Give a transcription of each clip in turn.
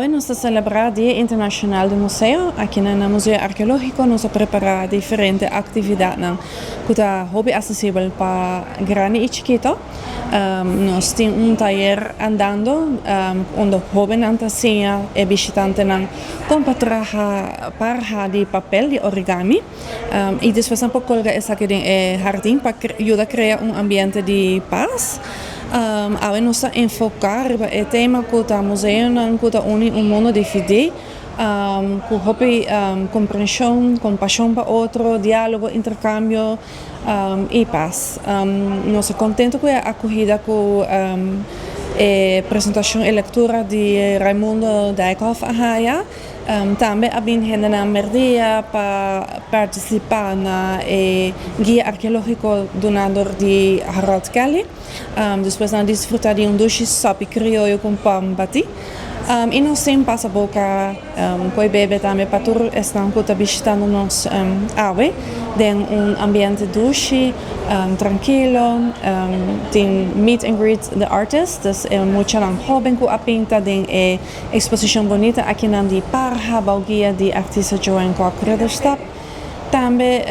Awe nos ta celebra Dia Internacional di Museo. Aki na Museo Arkeologiko nos a prepara diferente actividadnan cu ta hopi accesibel pa grandi y chikito. Nos tin un tayer andando unda hobennan ta siña e bishitantenan con pa traha parha di papel di origami y despues nan por colga esaki den e hardin pa yuda crea un ambiente di paz. Awe nos ta enfoca riba e tema cu ta museonan cu ta uni un mundo dividi cu hopi comprension, compasion pa otro, dialogo, intercambio y paz. Nos ta contento cu e acogida cu e presentacion y lectura di Raimundo Dijkhoff a haya. Tambe a bin hendenan merdia pa participa na e guia arkeologico duna door di Harold Kelly. Despues nan a disfruta di un dushi sopi crioyo cu pan bati. Y nos tin pasaboca cu e bebe tambe pa tur esnan cu ta bishitando nos awe den un ambiente dushi, trankilo. Tin meet and greet the artist, dus e muchanan hoben cu a pinta den e exposicion bunita akinan di parha bou guia di artista Joanne Kok Ridderstap. Tambe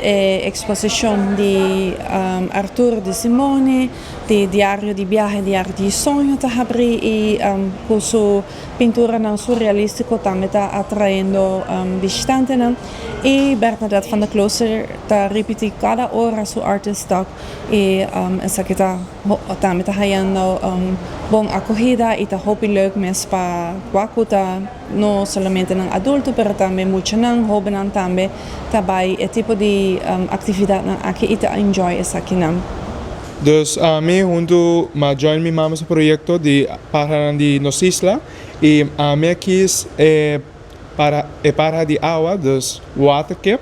e exposicion di Arturo de Simone, di Diario di Biahe, Diario di Soño ta habri y cu su pinturanan surrealistico tambe ta atrayendo bishitantenan. Y Bernadette van der Klooster ta ripiti cada ora su artist talk y esaki ta tambe ta hayando bon acogida y ta hopi leuk mes pa wak cu ta no solamente nan adulto pero tambe muchanan, hobennan tambe ta bay e tipo di actividadnan aki y ta enjoy esakinan. Dus ami hunto m'a join mi mama su proyecto di parhanan di nos isla y ami a kies e para e parha di awa, dus waterkip,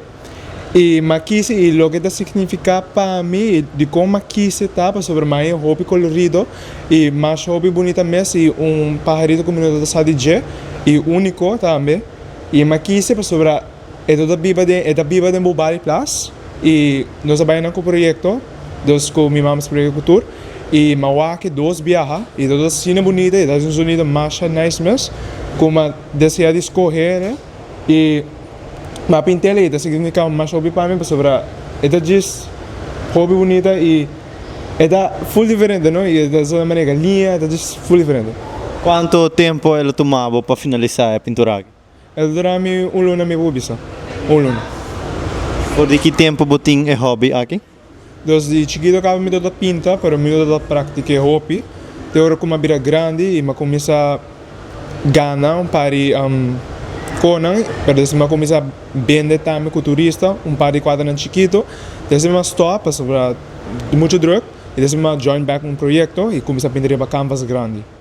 y m'a kise y loke ta significa pa mi y dicon m'a kise ta pasobra m'a e hopi colorido y mas hopi bunita mes y un paharito cu mi no ta sa di dje y unico tambe y m'a kise pasobra e ta biba den e ta biba den Bubali Plas y nos a bay nan cu proyecto dus cu mi mama su proyecto cu tur y m'a wak e dos biaha y ta asina bunita y ta haci un sonido masha nice mes cu m'a desea di scoge y m'a pint'el y ta significa masha hopi pa mi pasobra e ta djis hopi bunita y e ta full diferente no y e ta so manera galiña e ta djis full diferente. Cuanto tempo el a tuma bo pa finalisa e pintura aki? E ta dura mi un luna mi por bisa, un luna. For di ki tempo bo tin e hobby aki? Dus di chikito kaba mi tabata pinta pero mi no tabata praktik'é hopi. Te ora ku mi a bira grandi i mi a kuminsá gana un par di konan, pero despues mi a kuminsá bende tambe ku turista un par di kuadranan chikito. Despues mi a stòp pasobra muchu drùk i despues mi a join bèk un proyekto i kuminsá pinta riba kanvas grandi.